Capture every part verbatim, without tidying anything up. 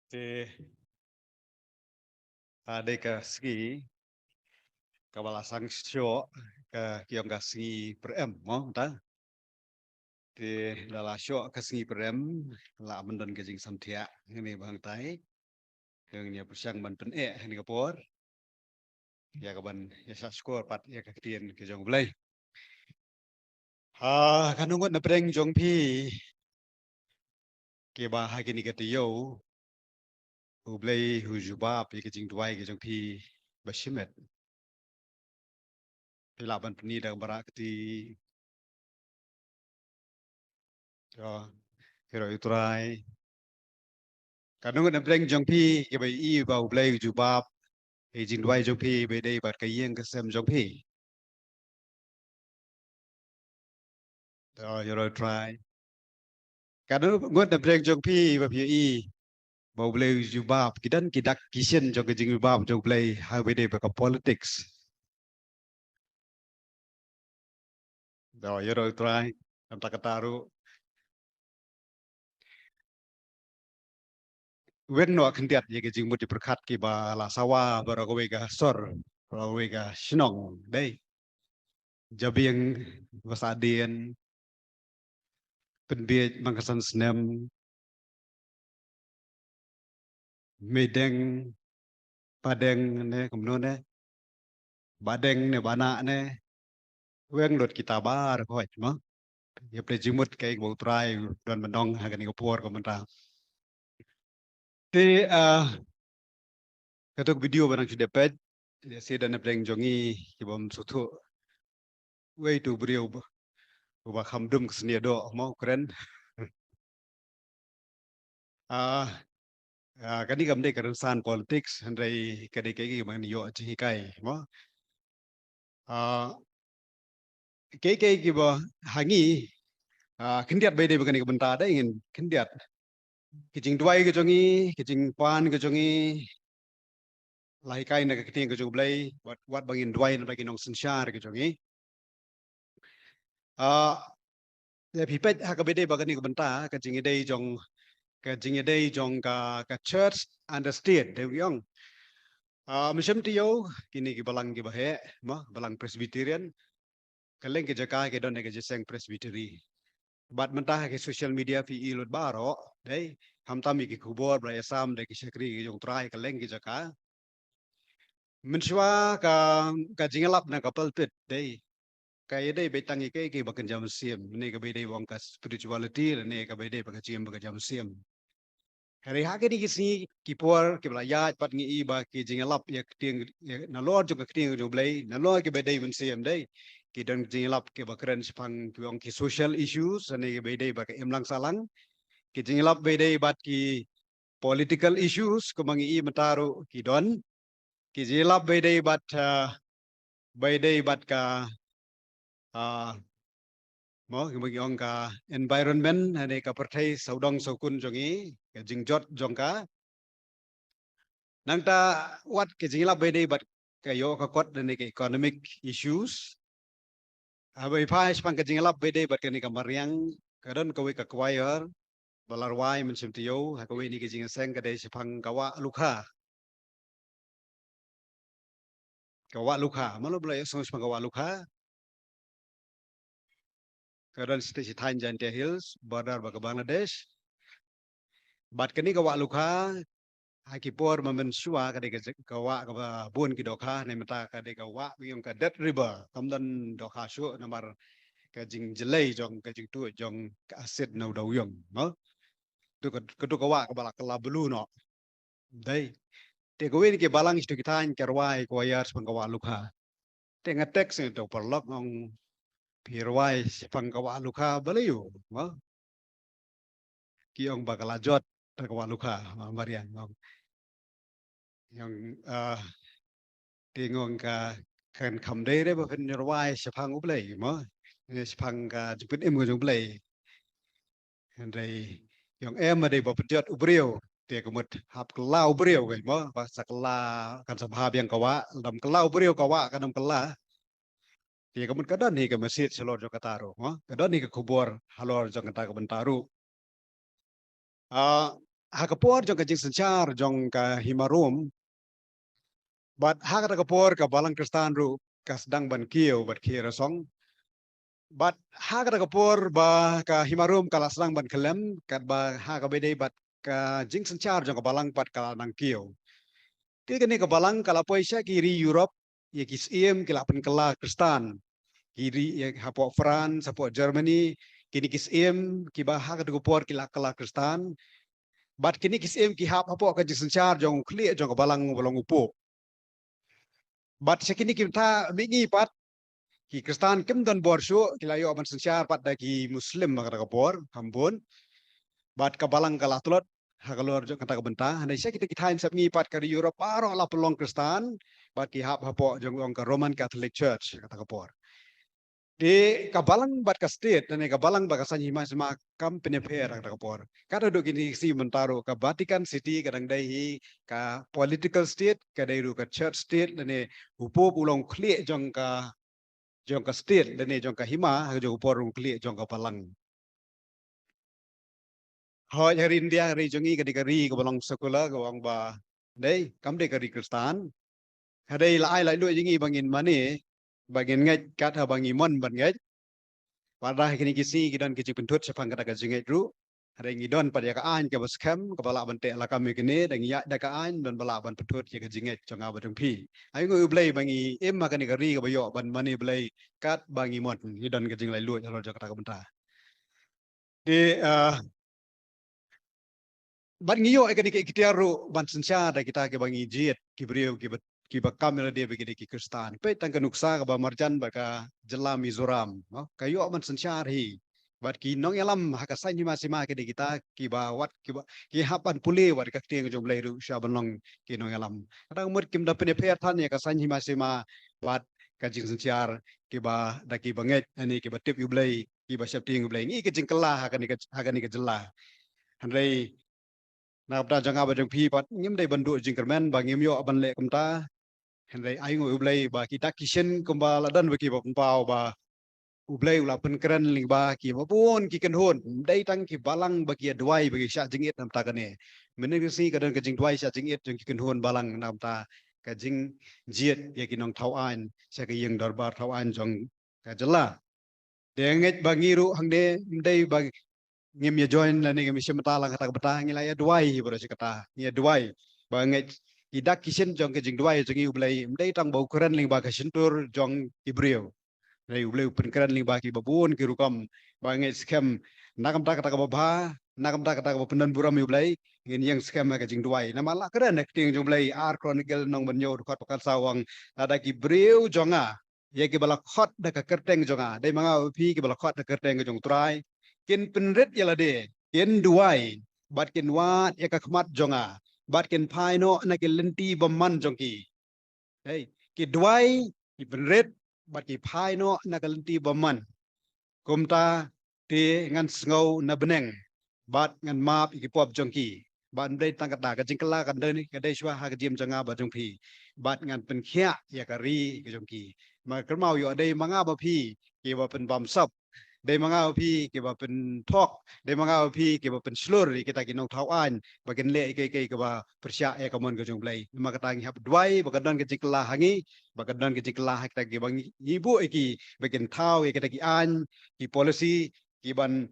Te, ah, dei ka sngi kaba la sdang shoh, ka ki ong ka sngi Pyrem, mo, ta. Te, da la shoh ka sngi Pyrem, la mynta don ka jingsamthiah hangne ba hangtai. Te ngin ïa pyrshang ban pyneh hangne ka por, ïa ka ban ïa shah shkor pat ïa ka ktien ka jong U Blei. Ha, katno ngut na pdeng jong phi kiba ha kine ki taïew U Blei u jubab ïa ka jingduwai ka jong phi ba shimet? Phi lah ban pyni da ka baroh kti. Ïaroh ïa U Trai. Katno ngut na pdeng jong phi kiba ïohi ba U Blei u jubab ïa ka jingduwai jong phi ba dei bad ka ïing ka sem jong phi? Ïaroh ïa U Trai. Katno ngut na pdeng jong phi ba phi ïohi ba U Blei u jubab, ki don ki dak ki shin jong ka jingjubab jong U Blei ha ba dei bad ka politics? Ïaroh ïa U Trai. Namar kata ruh, weng noh khyndiat ïa ka jingmut jingpyrkhat kiba la sawa baroh kawei ka sor, baroh kawei ka shnong, dei. Jabieng ba sah dien, pynbiej man ka san snem, meideng, padeng ne kumno ne, badeng ne bana ne, weng lut kita baroh khoit, mo. Ïa phi jingmut kaei kaba U Trai u don ban ong ha kane ka por ka mynta. Te, ah, kato ka video ba nang shu dep peit, ïa shisha na pdeng jong ngi ki bym sngewthuh. Wei tu briew ba, uba kham dum ka snier doh, mo, u kren. Ah, ah, kane kam dei ka rynsan politics, hynrei ka dei kaei kaei ba ngi ïoh jinghikai, mo. Ah, kaei kaei kiba ha ngi, ah, khyndiat ba dei ba kane ka bynta dei ngin khyndiat. Ka jingduwai ka jong ngi, ka jingpan ka jong ngi, la hikai na ka ktien ka jong U Blei, wat, wat ba ngin duwai na ba ki nongsynshar ka jong ngi. Ah, ïa phi peit ha kaba dei ba kane ka bynta, ka jingïadei jong, ka jingïadei jong ka, ka church and the state, dei u ong. Ah, mynshem taïew, kine ki balang kiba heh, mo, balang Presbyterian, kylleng ki jaka ki don ïa ka jingïaseng Presbytery. Bad mynta ha ki social media phi i lut baroh, dei, khamtam ïa ki khubor ba la ïasam da ki shakri ki jong U Trai kylleng ki jaka. Mynshuwa ka, ka jingïalap na ka pulpit, dei, ka ïadei beit tang ïa kaei kaei ba kynja mynsiem, ne kaba dei ba ong ka spirituality, ne kaba dei ba ka jingim ba kynja mynsiem. Hynrei ha kine ki sngi ki por kiba la ïaid pat ngi i ba ki jingïalap ïa ka ktien, ïa, nalor jong ka ktien jong U Blei, nalor kiba dei mynsiem, dei, ki don jingïalap kiba kren shaphang kiba ong ki social issues, ne kiba dei bad ka imlang sahlang. Ki jingïalap ba dei bad ki political issues, kumba ngi i mynta ruh ki don. Ki jingïalap ba dei bad, ah, ba dei bad ka, ah, mo, kiba ngi ong ka environment, ne ka pyrthei sawdong sawkun jong ngi, ka jingjot jong ka. Nangta wat ka jingïalap ba dei bad ka ïoh ka kot, ne ka economic issues. Haba i phai shaphang ka jingïalap ba dei bad kane ka mariang, ka don kawei ka choir ba la rwai mynshem taïew ha kawei na ki jingïaseng, ka dei shaphang ka Wah Lukha. Ka Wah Lukha, mano ba la ïohsngew shaphang ka Wah Lukha? Ka don shatei sha thaiñ Jaintia Hills, border bad ka Bangladesh. Bad kane ka Wah Lukha, ha ki por ba mynshuwa ka dei ka, ka wah kaba bun ki dohkha, ne mynta ka dei ka wah ba ngi ong ka dead river, kam don dohkha shuh namar ka jingjlei jong, ka jingtuid jong ka acid na u dewïong, mo. Tu ka, ka tu ka wah kaba la kylla blue noh. Dei. Te kawei na ki balang sha tu ki thaiñ ka rwai choir shaphang ka Wah Lukha. Te nga text ïa uto u paralok, nga ong, phi rwai shaphang ka Wah Lukha balei, mo? Ki ong ba ka la jot da ka Wah Lukha, ma mariang, nga ong. Nga ong, ah, te nga ong ka, kan kham dei re ba phin rwai shaphang U Blei, mo? Shaphang ka jingpynim ka jong U Blei. Hynrei nga ong em, ma dei ba pynjot u briew, te ka mut hap kylla u briew, ka, mo, ba sa kylla, kan sa bha biang ka wah, lada ym kylla u briew ka wah kan ym kylla. Te ka mut ka don hi ka message halor jong kata ruh, mo, ka don hi ka khubor halor jong kata ka bynta ruh. Ah, ha ka por jong ka jingsynshar jong ka hima Rom, bad ha kata ka por ka balang Khristan ruh ka sdang ban kiew bad khie rasong. Bad ha kata ka por ba ka hima Rom ka la sdang ban kyllem, katba ha kaba ïadei bad ka jingsynshar jong ka balang pat ka la nang kiew. Te kane ka balang ka la poi sha ki ri Europe, ïa ki syiem ki la pynkylla Khristan. Ki ri ïa hapoh France, hapoh Germany, kine ki syiem kiba ha kata ka por ki la kylla Khristan. Bad kine ki syiem ki hap hapoh ka jingsynshar jong u khlieh jong ka balang uba long u Pope. Bad sha kine ki bynta mihngi pat, ki Khristan kim don bor shuh, ki la ïoh ban synshar pat da ki Muslim ha kata ka por, kham bun. Bad ka balang ka la tlot ha ka lor jong kata ka bynta. Hynrei sha kita ki thaiñ sepngi pat ka ri Europe baroh la pynlong Khristan, bad ki hap hapoh jong, jong ka Roman Catholic Church ha kata ka por. Te ka balang bad ka state, lane ka balang bad ka saiñ hima sima kam pynïapher ha kata ka por. Kat haduh kine ki sngi mynta ruh ka Vatican City ka dang dei hi ka political state, ka dei ruh ka church state, lane u Pope u long khlieh jong ka, jong ka state, lane jong ka hima, ha jong ka por u khlieh jong ka balang. Hooid, ha ri India, ha ri jong ngi ka dei ka ri kaba long secular, kaba ong ba dei, kam dei ka ri Khristan. Hynrei la ai laitluid ïa ngi ba ngin mane, ba ngin ngeit kat haba ngi mon ban ngeit. Bad ha kine ki sngi ki don ki jingpynthut shaphang kata ka jingngeit ruh. Hynrei ngi don pat ïa ka aiñ kaba skhem, kaba lah ban teh lakam ïa kine, da ngi ïaid da ka aiñ, don ba lah ban pynthut ïa ka jingngeit jong nga bad jong phi. Ai nguh U Blei ba ngi im ha kane ka ri kaba ïoh ban mane Blei kat ba ngi mon, ngi don ka jinglaitluid halor jong kata ka bynta. Te, ah, bad ngi ïoh ïa kane ka iktiar ruh ban synshar da kita kiba ngi jied, ki briew kiba, kiba kam ïalade ba ki dei ki Khristan. Peit tang ka nuksa kaba marjan bad ka jylla Mizoram, no? Ka ïoh ban synshar hi. Bad ki nongïalam ha ka saiñ hima sima ki dei kita kiba wat kiba ki hap ban pule wat ka ktien jong U Blei ruh sha ban long ki nongïalam. Kata ka mut kim da pynïapher than ïa ka saiñ hima sima bad ka jingsynshar kiba da kiba ngeit, lane kiba tip ïa U Blei, kiba sheptieng ïa U Blei. Ngi ka jingkylla ha kane ka, ha kane ka jylla. Hynrei na ka bynta jong nga bad jong phi pat ngim dei ban duh jingkyrmen ba ngim ïoh ban leh kumta. Hynrei ai nguh U Blei ba ki dak ki shin kumba la don ba kiba pynpaw ba U Blei u la pynkren lyngba kiba bun ki kynhun. Ym dei tang ki balang ba ki ïa duwai ba ki shah jingit na ka bynta kane. Mynne ka sngi ka don ka jingduwai shah jingit jong ki kynhun balang na ka bynta ka jingjied ïa ki nongthaw aiñ sha ka ïing dorbar thaw aiñ jong ka jylla. Te nga ngeit ba ngi ruh hangne ym dei ba ngim ïa join lane ngim ïa shim bynta lang kata ka bynta, ngi la ïa duwai hi baroh shi katta, ngi ïa duwai. Ba nga ngeit ki dak ki shin jong ka jingduwai jong ngi U Blei ym dei tang ba u kren lyngba ka shyntur jong ki briew. Hynrei U Blei u pynkren lyngba kiba bun ki rukom. Ba nga ngeit skhem na ka bynta kata kaba bha, na ka bynta kata kaba pyndon burom ïa U Blei, ngin ïeng skhem ha ka jingduwai. Namar la kren ha ka ktien jong U Blei, Ar Chronicle lynnong ba hynñiew dkhot ba khatsaw ong, lada ki briew jong nga, ïa kiba la khot da ka kyrteng jong nga. Dei ma nga bad phi kiba la khot da ka kyrteng jong U Trai. Kin pynrit ïa lade, kin duwai, bad kin wad ïa ka khmat jong nga, bad kin phai noh na ki lynti bymman jong ki. Hei, ki duwai, ki pynrit, bad ki phai noh na ka lynti bymman. Kumta te ngan sngew na bneng, bad ngan map ïa ki pop jong ki. Bad ym dei tang kata, ka jingkylla kan dei, ka dei shuwa ha ka jingim jong nga bad jong phi. Bad ngan pynkhiah ïa ka ri ka jong ki. Ma kynmaw ïoh dei ma nga bad phi kiba pynbamsap. Dei ma nga bad phi kiba pynthok. Dei ma nga bad phi kiba pynshlur ïa kita ki nongthaw aiñ ba kin leh ïa kiei kiei kiba pyrshah ïa ka mon ka jong U Blei. Namar kata ngi hap duwai ba kan don ka jingkylla ha ngi, ba kan don ka jingkylla ha kita kiba ngi, ngi buh ïa ki, ba kin thaw ïa kita ki aiñ, ki policy, kiban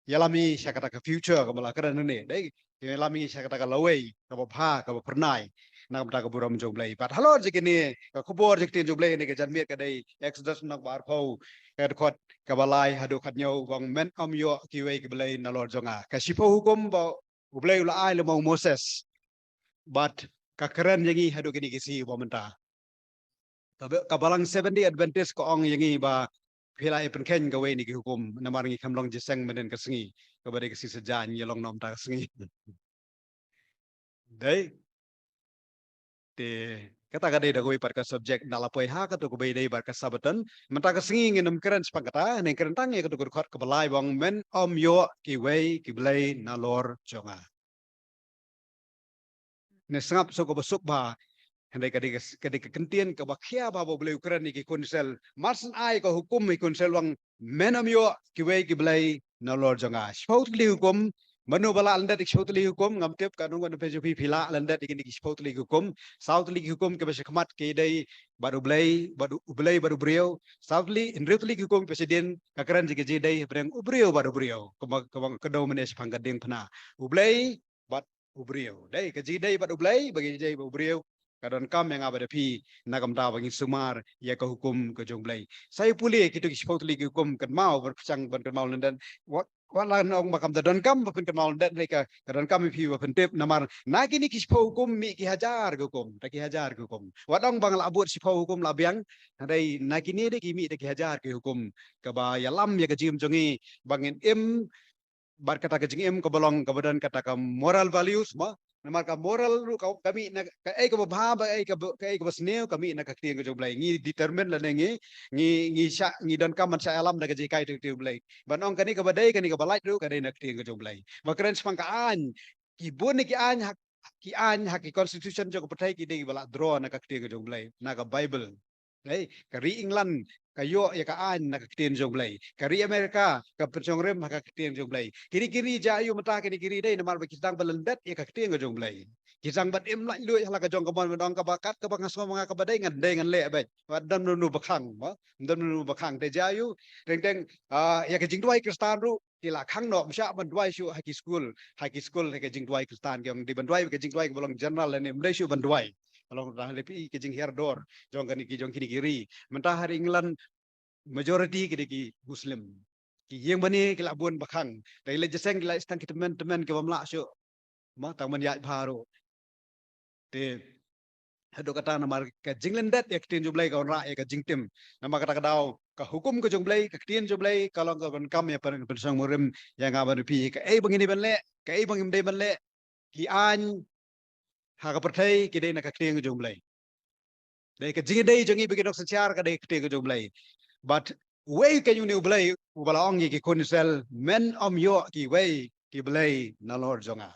ïalam ïa ngi sha kata ka future kaba la kren hangne. Dei, ïalam ïa ngi sha kata ka lawei kaba bha, kaba phyrnai na ka bynta ka burom jong U Blei. Bad halor jong kine, ka khubor jong ka ktien jong U Blei ne ka janmiet ka dei Exodus lynnong ba arphew, ka dkhot kaba lai haduh khathynñiew, ba ong, men ym ïoh kiwei ki blei nalor jong nga. Ka shiphew hukum ba U Blei u la ai lyngba u Moses. Bad ka kren ïa ngi haduh kine ki sngi ba mynta. Ka ba-, ka balang Seventh Day Adventist ka ong ïa ngi ba phi la ïa pynkheiñ kawei na ki hukum, namar ngi kham long jingïaseng mynhynnin ka sngi, kaba dei ka sngi saja, ngi ïa long na ka bynta ka sngi. Dei. Te kata ka dei da kawei pat ka subject, ynda la poi ha kato kaba ïadei bad ka Sabbaton. Mynta ka sngi ngin ym kren shaphang kata, ngin kren tang ïa kato ka dkhot kaba lai ba ong, men ym ïoh kiwei ki blei nalor jong nga. Ne sngap shuh kaba suk bha. Hynrei ka dei ka, ka dei ka kyntien kaba khia bha ba U Blei u kren ïa ki khun Israel. Mar syn ai ka hukum ïa ki khun Israel, u ong, men ym ïoh kiwei ki blei nalor jong nga. Shiphew tylli hukum, Mano ba lah lyndet ïa ki shiphew tylli ki hukum? Ngam tip, katno ngut na phi jong phi phi lah lyndet ïa kine ki shiphew tylli ki hukum. Saw tylli ki hukum kiba shakhmat ki dei bad U Blei, bad U, U Blei bad u briew. Saw tylli, hynriew tylli ki hukum kiba shadien, ka kren ïa ka jingïadei hapdeng u briew bad u briew. Kumba, kumba ka dei mynne shaphang ka diengphna. U Blei bad u briew. Dei, ka jingïadei bad U Blei, bad ka jingïadei bad u briew. Ka donkam ïa nga bad ïa phi, na ka bynta ba ngin sumar ïa ka hukum ka jong U Blei. Sa ïa pule kito ki shiphew tylli ki hukum, kynmaw, ban pyrshang ban kynmaw lyndet. Wat, wat la ong ba kam da donkam ba phin kynmaw lyndet, hynrei ka, ka donkam ïa phi ba phin tip, namar na kine ki shiphew hukum mih ki hajar ki hukum, da ki hajar ki hukum. Wat ong ba nga la bud shiphew hukum la biang, hynrei na kine de ki mih da ki hajar ki hukum. Kaba ïalam ïa ka jingim jong ngi, ba ngin im bad kata ka jingim kaba long, kaba don kata ka moral values, mo. Namar ka moral ruh ka, ka mih na, kaei kaba bha, kaei kaba, kaei kaba sniew, ka mih na ka ktien ka jong U Blei. Ngi determine lane ngi, ngi, ngi shah, ngi donkam ban shah ïalam da ka jinghikai ka ktien U Blei. Ban ong kane kaba dei, kane kaba lait ruh ka dei na ka ktien ka jong U Blei. Ba kren shaphang ka aiñ, ki bun ki aiñ ha, ki aiñ ha ki constitution jong ka pyrthei ki dei ba la draw na ka ktien ka jong U Blei, na ka Bible. Hei, ka ri England ka ïoh ïa ka aiñ na ka ktien jong U Blei. Ka ri America ka pynshongrim ha ka ktien jong U Blei. Kine ki ri jia aïu mynta, kine ki ri dei namar ba ki sdang ban lyndet ïa ka ktien ka jong U Blei. Ki sdang ban im laitluid ha la ka jong ka mon, ban ong kaba kat kaba nga sngew ma nga kaba dei ngan dei ngan leh beit. Wat don mano ba khang, mo. Don mano ba khang. Te jia aïu, teng teng, ah, ïa ka jingduwai Khristan ruh ki la khang noh, ym shah ban duwai shuh ha ki skul, ha ki skul, ha ka jingduwai Khristan, ki ong dei ban duwai ka jingduwai kaba long general lane ym dei shuh ban duwai. Ka long tang ha, lei phi ka jinghiar dor jong kane ki, jong kine ki ri. Mynta ha ri England majority ki dei ki Muslim. Ki ïing mane ki la bun ba khang. Te leit jingïaseng ki la ïoh tang ki tymmen tymmen ki bym lah shuh, mo, tang ban ïaid bha ruh. Te haduh katta namar ka jinglyndet ïa ka ktien jong U Blei ka wanrah ïa ka jingtim. Namar kata ka daw ka hukum ka jong U Blei, ka ktien jong U Blei ka long kaba donkam ïa pyn, pynshongrim ïa nga bad ïa phi, kaei ba ngin dei ban leh, kaei ba ngim dei ban leh. Ki aiñ ha ka pyrthei ki dei na ka ktien ka jong U Blei. Dei ka jingïadei jong ngi bad ki nongsynshar ka dei ka ktien ka jong U Blei. Bad uwei ka jong une U Blei uba la ong ïa ki khun Israel, men ym ïoh kiwei ki blei nalor jong nga.